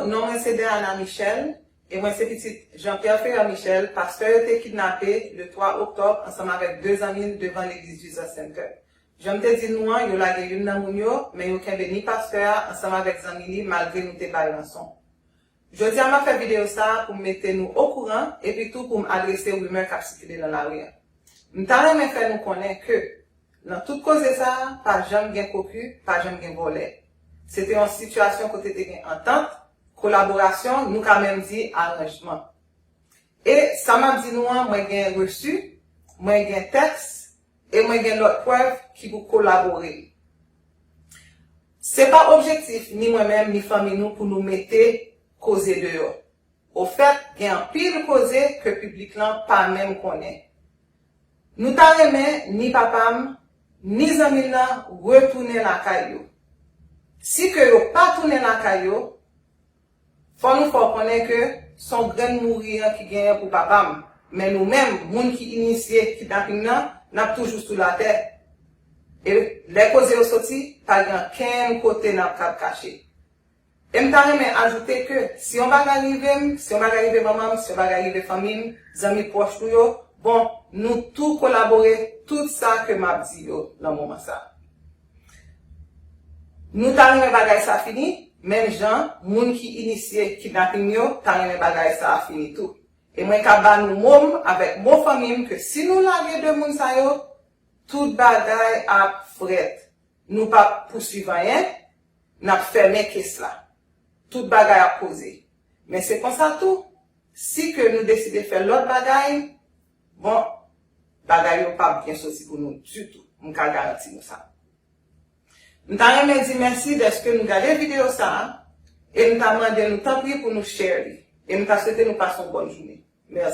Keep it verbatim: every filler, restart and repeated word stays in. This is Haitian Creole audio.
Non mwen se Deana Michel, e mwen se pitit Jean Pierre Ferrer Michel, pastè yo te kidnape le twa oktòb ansanm avèk de zanmi l devan legliz Jesus Center. Jan m te di nou an, yo lage youn nan moun yo, men yo kenbe ni pastè a ansanm avèk zanmi li malgre nou te bay ranson. Jodi a m ap fè videyo sa a pou m mete nou okouran epi tou pou m adrese rimè k ap sikile nan lari a. M ta renmen fè nou konnen ke nan tout koze sa a, pa janm gen koki, pa janm gen vòlè. Se te yon sitiyasyon kote te gen antant, kolaborasyon, nou ka menm di aranjman. E sa m ap di nou an, mwen gen resi, mwen gen tèks, e mwen gen lòt prèv ki pou kolabore. Se pa objektif ni mwen menm ni fanmi nou pou nou mete koze deyò. Ofèt, gen anpil koze ke piblik lan pa menm konnen. Nou ta renmen ni papa m, ni zanmi l lan retounen lakay yo. Si ke yo pa tounen lakay yo, fò nou fè w konnen ke se yon grenn mouri an ki genyen pou papa m. Men nou menm, moun ki inisye kidnaping nan, n ap toujou sou latè. E lè koze yo soti, pa gen ankenn kote n ap kab kache. E m ta renmen ajoute ke si yon bagay rive m, si yon bagay rive manman m, si yon bagay rive fanmi m, zanmi pwòch nou yo, bon, nou tou kolabore tout sa ke m ap di yo nan moman sa. Nou ta renmen bagay sa fini, menm jan moun ki inisye kidnaping yo ta renmen bagay sa fini tou. E mwen ka ba nou mo m avèk mo fanmi m ke si nou lage de moun sa yo, tout bagay ap frèt. Nou p ap pouswiv anyen, n ap fèmen kes la. Tout bagay ap poze. Men se konsa tou, si ke nou deside fè lòt bagay, bon, bagay yo p ap byen soti pou nou ditou. M ka garanti nou sa. M ta renmen di mèsi dèske nou gade videyo sa a, e m ta mande nou tanpri pou nou share li. E m ta swete nou pase yon bòn jounen. Mèsi.